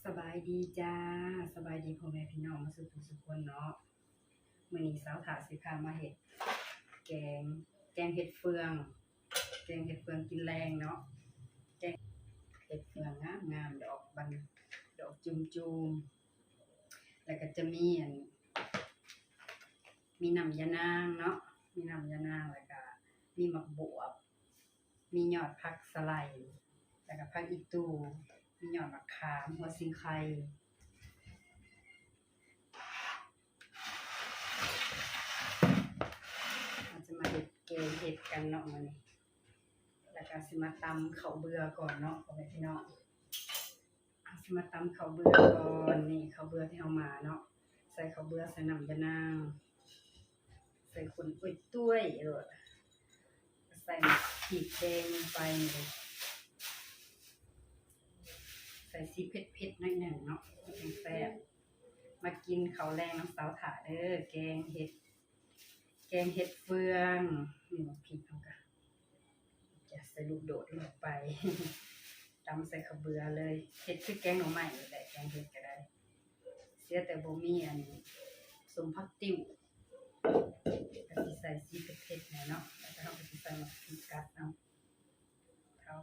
ສະບາຍດີຈ້າ ສະບາຍດີພໍ່ແມ່ພີ່ນ້ອງໝົດສູ່ຜູ້ສູ່ຄົນເນາະ. ມື້ນີ້ສາວຖາຊິພາມາເຮັດແກງ ແກງເຫັດເຟືອງ ແກງເຫັດເຟືອງກິນແລງເນາະ. ແກງເຫັດເຟືອງງາມໆ ດອກບານ ດອກຈຸ່ມໆ ແລ້ວກໍຈະມີອັນ ມີນ້ຳຢານາງເນາະ ມີນ້ຳຢານາງ ແລ້ວກໍມີໝາກບວບ ມີຍອດຜັກສະໄລ ແລ້ວກໍຜັກອີ່ຕູ່ ມີຍອດໝາກຂາມ ຫົວສີໄຄ. ເຮົາຈະມາເຮັດແກງເຫັດກັນເນາະມື້ນີ້ ແລ້ວກໍຊິມາຕຳເຂົ້າເບືອກ່ອນເນາະ ພໍ່ແມ່ພີ່ນ້ອງ. ເຮົາຊິມາຕຳເຂົ້າເບືອກ່ອນ. ນີ້ເຂົ້າເບືອທີ່ເຮົາໝ່າເນາະ ໃສ່ເຂົ້າເບືອ ໃສ່ນ້ຳຢານາງ ໃສ່ຂຸ່ນຕຸ້ຍໆໂລດ ໃສ່ໝາກພິກແດງລົງໄປ ໃສ່ສີເຜັດໆໜ້ອຍໜຶ່ງເນາະ ມັນຈັ່ງແຊບ. ມາກິນເຂົ້າແລງນຳສາວຖາເດີ ແກງເຫັດ ແກງເຫັດເຟືອງ. ນີ້ໝາກພິກເຮົາກະ ຈະໃສ່ລູກໂດດລົງໄປ ຕຳໃສ່ເຂົ້າເບືອເລີຍ. ເຮັດຄືແກງໜໍ່ໄມ້ນີ້ແຫຼະ ແກງເຫັດກໍໄດ້ ເສຍແຕ່ບໍ່ມີອັນ ສົ້ມຜັກຕິ້ວ ກໍຊິໃສ່ສີເຜັດໆແດ່ເນາະ ແລ້ວກໍເຮົາກໍຊິໃສ່ໝາກພິກກັດເອົາ ເຂົ້າ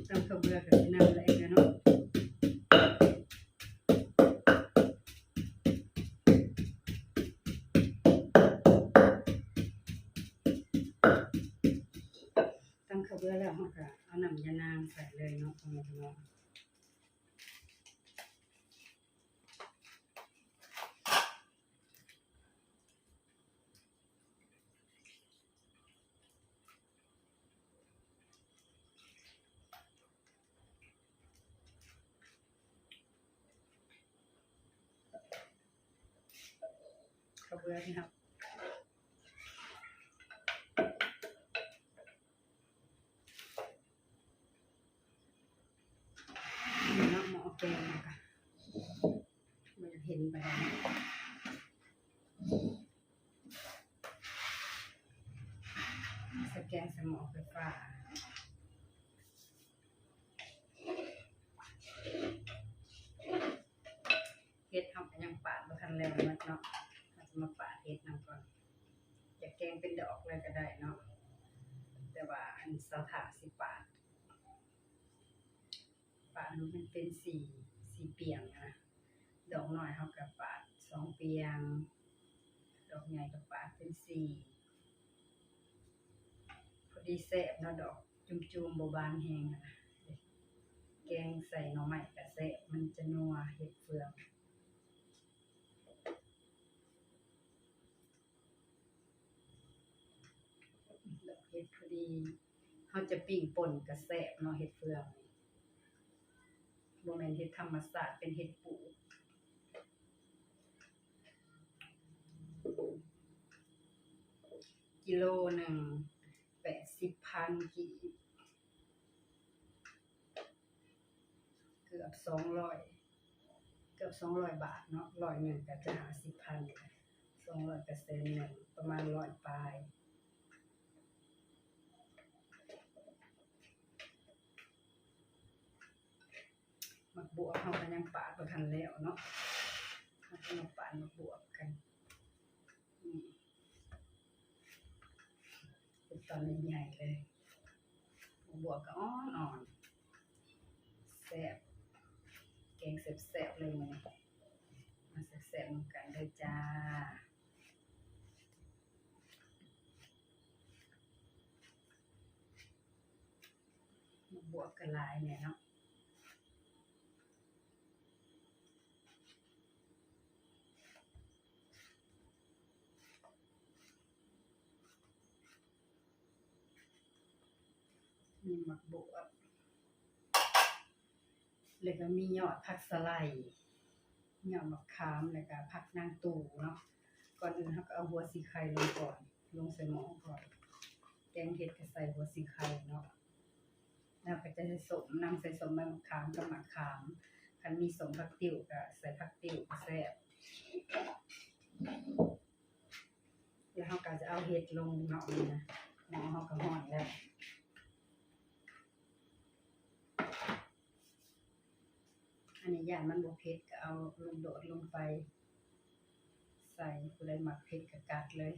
ຕຳເຂົ້າເບືອກໍຊິນ້ຳຫຼາຍແລ້ວເນາະ. ຕຳເຂົ້າເບືອແລ້ວ ເຮົາກໍເອົານ້ຳຢານາງໃສ່ເລີຍເນາະ ພໍ່ແມ່ພີ່ນ້ອງ. ເຂົ້າເບືອທີ່ເຮົາ ນີ້ເນາະ ໝໍ້ແກງເຮົາກະບໍ່ຢາກເຫັນປານໃດ ໃສ່ແກງໃສ່ໝໍ້ໄຟຟ້າ. ເຫັດເຮົາກໍຍັງປາດບໍ່ທັນແລ້ວໝົດເນາະ ເຮົາຈະມາປາດເຫັດນຳກ່ອນ. ຢາກແກງເປັນດອກເລີຍກໍໄດ້ເນາະ ແຕ່ວ່າອັນສາວຖາຊິປາດ ປາດໃຫ້ມັນເປັນສີ ສີປຽງນະ. ດອກນ້ອຍເຮົາກໍປາດສອງປຽງ ດອກໃຫຍ່ກໍປາດເປັນສີ່ ພໍດີແຊບເນາະ ດອກຈຸ່ມໆ ບໍ່ບາງແຮງນະ. ແກງໃສ່ໜໍ່ໄມ້ກະແຊບ ມັນຈະນົວ ເຫັດເຟືອງ ດອກເຫັດພໍດີ. ເຮົາຈະປີ້ງປົ່ນກະແຊບເນາະ ເຫັດເຟືອງນີ້ ບໍ່ແມ່ນເຫັດທຳມະຊາດ ເປັນເຫັດປູກ. ກິໂລໜຶ່ງ ແປດສິບພັນກີບ ເກືອບສອງຮ້ອຍ ເກືອບສອງຮ້ອຍບາດເນາະ ຮ້ອຍໜຶ່ງກໍຈະຫ້າສິບພັນ ສອງຮ້ອຍກໍແສນໜຶ່ງ ປະມານຮ້ອຍປາຍ. ໝາກບວບເຮົາກໍຍັງປາດບໍ່ທັນແລ້ວເນາະ ເຮົາກໍມາປາດໝາກບວບກັນ ນີ້ ເປັນຕອນໃຫຍ່ໆເລີຍ. ໝາກບວບກໍອ່ອນໆ ແຊບ ແກງແຊບໆເລີຍມື້ນີ້ ມາແຊບໆນຳກັນເດີຈ້າ. ໝາກບວບກໍຫຼາຍແດ່ເນາະ ມີໝາກບວບ ແລ້ວກໍມີຍອດຜັກສະໄລ ຍອດໝາກຂາມ ແລ້ວກໍຜັກນາງຕູເນາະ. ກ່ອນອື່ນເຮົາກໍເອົາຫົວສີໄຄລົງກ່ອນ ລົງໃສ່ໝໍ້ກ່ອນ ແກງເຫັດກໍໃສ່ຫົວສີໄຄເນາະ ແລ້ວກໍຈະໃສ່ສົ້ມນຳ ໃສ່ສົ້ມໃບໝາກຂາມກັບໝາກຂາມ ຄັນມີສົ້ມຜັກຕິ້ວກໍໃສ່ຜັກຕິ້ວກໍແຊບ. ແລ້ວເຮົາກໍຈະເອົາເຫັດລົງເນາະ ນີ້ນະ ໝໍ້ເຮົາກໍຮ້ອນແລ້ວ. ອັນນີ້ຢ້ານມັນບໍ່ເຜັດ ກໍເອົາລູກໂດດລົງໄປໃສ່ ຜູ້ໃດມັກເຜັດກໍກັດເລີຍ.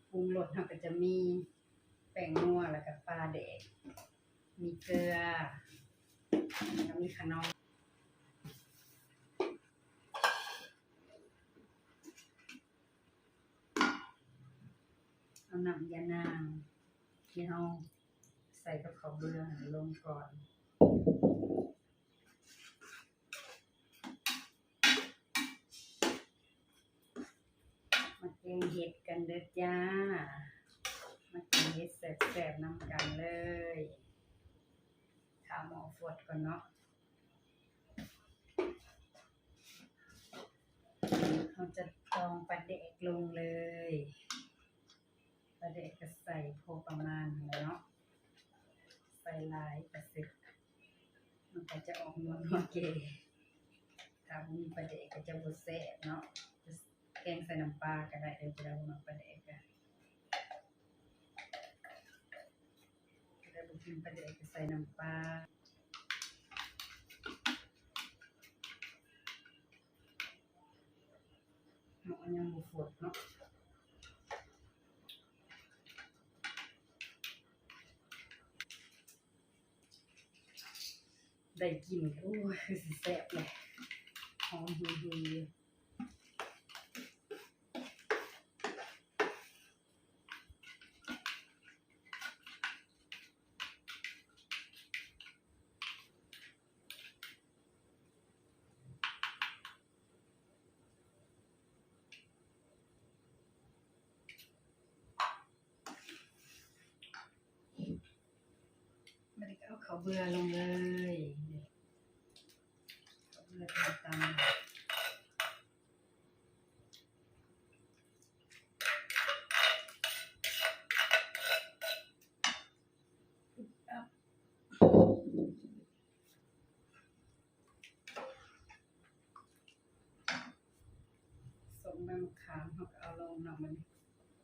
ປຸງລົດເຮົາກໍຈະມີແປ້ງນົວ ແລ້ວກໍປາແດກ ມີເກືອ ແລ້ວກໍມີຂະໜອມ. ເອົານ້ຳຢານາງທີ່ເຮົາໃສ່ກັບເຂົ້າເບືອຫັ້ນລົງກ່ອນ. ມາແກງເຫັດກັນເດີ້ຈ້າ ມາກິນເຫັດແຊບໆນຳກັນເລີຍ. ຖ້າໝໍ້ຟົດກ່ອນເນາະ. ເຮົາຈະຕອງປາແດກລົງເລີຍ. ປາແດກກໍໃສ່ພໍປະມານຫັ້ນແຫຼະເນາະ ໃສ່ຫຼາຍກະເສະ ມັນກໍຈະອອກນົວໆເກ. ຖ້າບໍ່ມີປາແດກກໍຈະບໍ່ແຊບເນາະ. ຈະແກງໃສ່ນ້ຳປາກໍໄດ້ເດີ້ ຜູ້ໃດບໍ່ມັກປາແດກກໍ ຜູ້ໃດບໍ່ກິນປາແດກກໍໃສ່ນ້ຳປາ. ເນາະ ຍັງບໍ່ຟົດເນາະ. ໄດ້ກິ່ນ ໂອ້ຍ ຄືຊິແຊບເລີຍ ຫອມຫຸ່ຍໆຢູ່. ບັດນີ້ກໍເອົາເຂົ້າເບືອລົງເລີຍ ເຂົ້າເບືອຕຳໆ. ສົ້ມໃບມະຂາມເຮົາກໍເອົາລົງເນາະ ບັດນີ້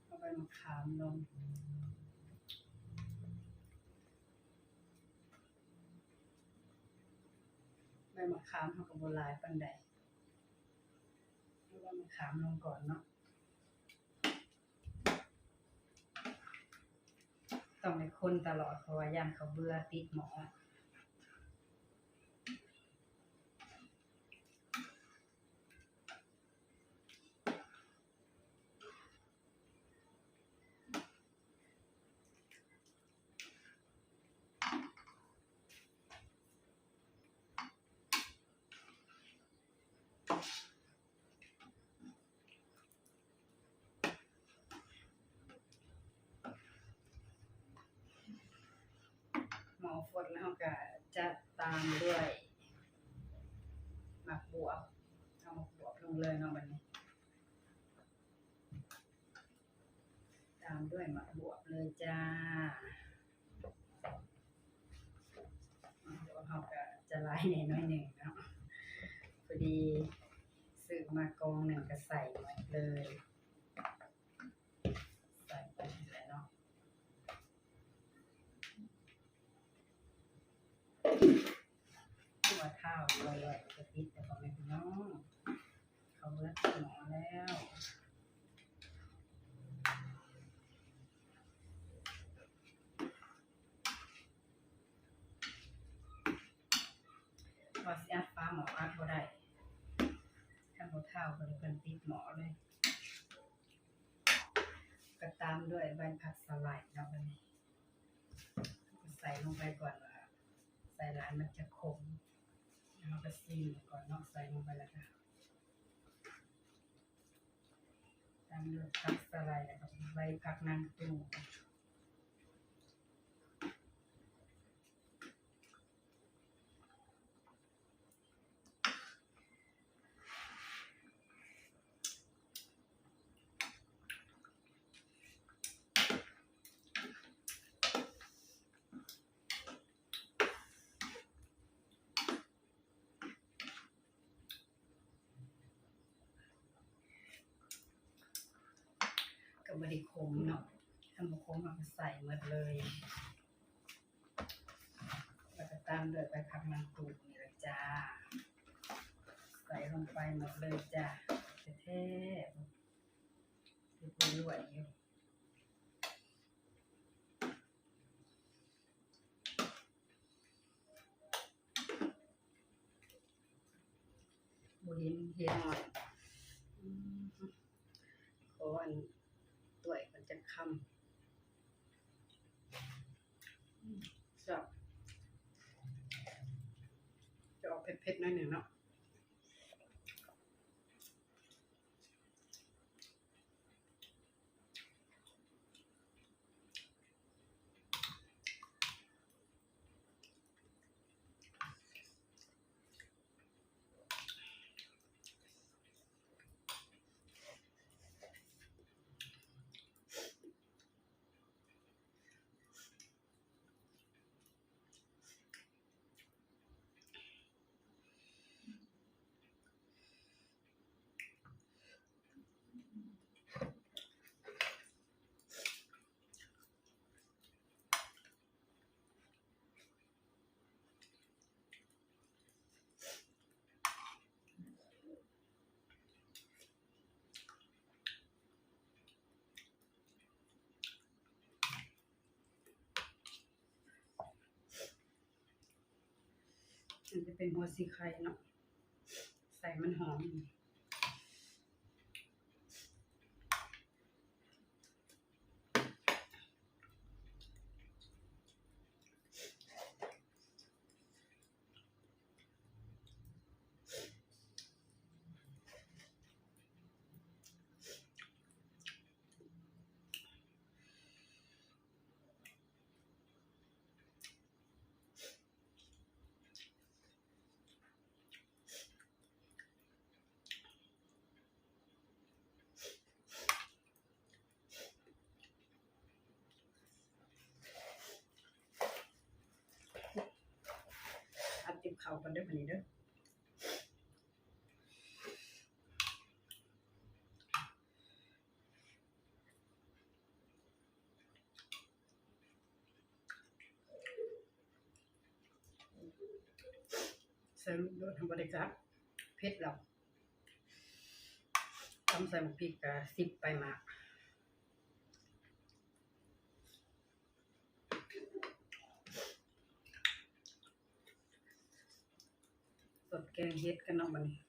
ເອົາໃບມະຂາມລົງ. ໃບມະຂາມເຮົາກໍບໍ່ຫຼາຍປານໃດ ເອົາໃບມະຂາມລົງກ່ອນເນາະ. ຕ້ອງໄດ້ຄົນຕະຫຼອດ ເພາະວ່າຢ້ານເຂົ້າເບືອຕິດໝໍ້. ໝໍ້ຟົດແລ້ວ ເຮົາກະຈະຕາມດ້ວຍໝາກບວບ ເອົາໝາກບວບລົງເລີຍເນາະ ບັດນີ້. ຕາມດ້ວຍໝາກບວບເລີຍຈ້າ. ໝາກບວບເຮົາກະຈະຫຼາຍແດ່ໜ້ອຍໜຶ່ງເນາະ ພໍດີຊື້ມາກອງໜຶ່ງກະໃສ່ໝົດເລີຍ ໃສ່ໝົດເລີຍເນາະ. ຕົວະທ້າວລອຍໆ ກະຕິດແລ້ວ ພໍ່ແມ່ພີ່ນ້ອງ ເຂົ້າເບິດໝໍ້ແລ້ວ. ວ່າຊິອັດຝາໝໍ້ ອັດບໍ່ໄດ້ ຄັນບໍ່ທ້າວກໍເລີຍ ເພິ່ນຕິດໝໍ້ເລີຍ. ກໍຕາມດ້ວຍໃບຜັກສະໄລເນາະ ບັດນີ້ ໃສ່ລົງໄປກ່ອນ ວ່າໃສ່ຫຼາຍມັນຈະຂົມ. ເຮົາກໍຊີມກ່ອນເນາະ ໃສ່ລົງໄປແລ້ວກໍ ຕາມດ້ວຍຜັກສະໄລ ແລ້ວກໍໃບຜັກນາງຕູ. ເ ບໍ່ໄດ້ຂົມເນາະ ຄັນບໍ່ຂົມເຮົາກໍໃສ່ໝົດເລີຍ ແລ້ວກໍຕາມດ້ວຍໃບຜັກນາງຕູນີ້ລະຈ້າ ໃສ່ລົງໄປໝົດເລີຍຈ້າ ແທ້ໆ ເຮັດລວຍໆຢູ່. ບໍ່ເຫັນເຫັນ ອືມ ຂໍອັນຕ້ວຍກ່ອນຈັກຄຳ ອືມ ແຊບ ຈະອອກເຜັດໆ ໜ້ອຍໜຶ່ງເນາະ. ອັນນີ້ເປັນຫົວສີໄຄເນາະ ໃສ່ມັນຫອມ. ຫາຕິບເຂົ້າກ່ອນເດີ ບາດນີ້ເດີ. ໃສ່ລູກໂດດ ທຳບໍ່ໄດ້ກັບ ເຜັດແລ້ວ ຕຳໃສ່ໝາກພິກກະສິບປາຍໝາກ. ສົດແກງເຫັດກັນເນາະ ບາດນີ້.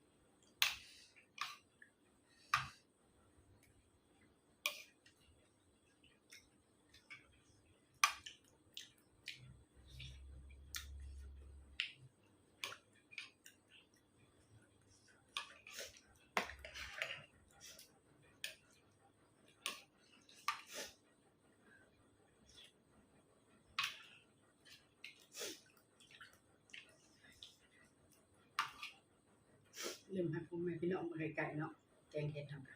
ລືມໃຫ້ພໍ່ແມ່ພີ່ນ້ອງເບິ່ງໃກ້ໆເນາະ ແກງເຫັດເຮົາກະ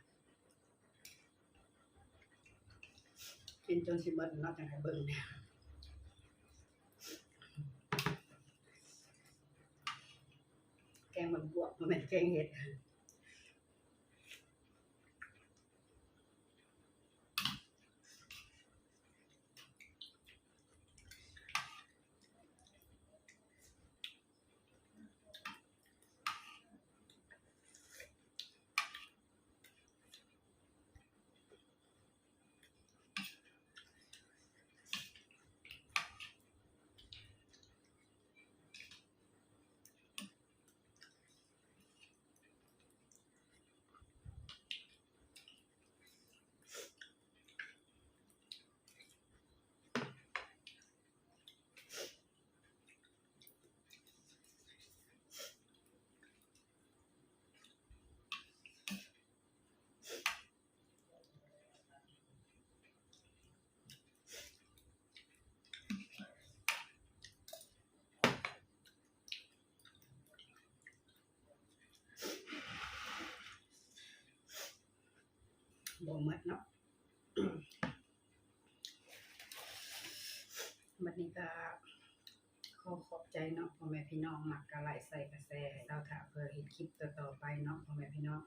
ກິນຈົນຊິເບິດເນາະ ຈັ່ງໃຫ້ເບິ່ງ. ແກງໝາກບວບ ບໍ່ແມ່ນແກງເຫັດ. ບໍ່ໝົດເນາະ ບັດນີ້ກະຂໍຂອບໃຈເນາະ ພໍ່ແມ່ພີ່ນ້ອງ ມັກກະໄລ້ ແຊກະແຊ ເຊົາຖ້າເພື່ອເຮັດຄລິບຕໍ່ໆໄປເນາະ ພໍ່ແມ່ພີ່ນ້ອງ.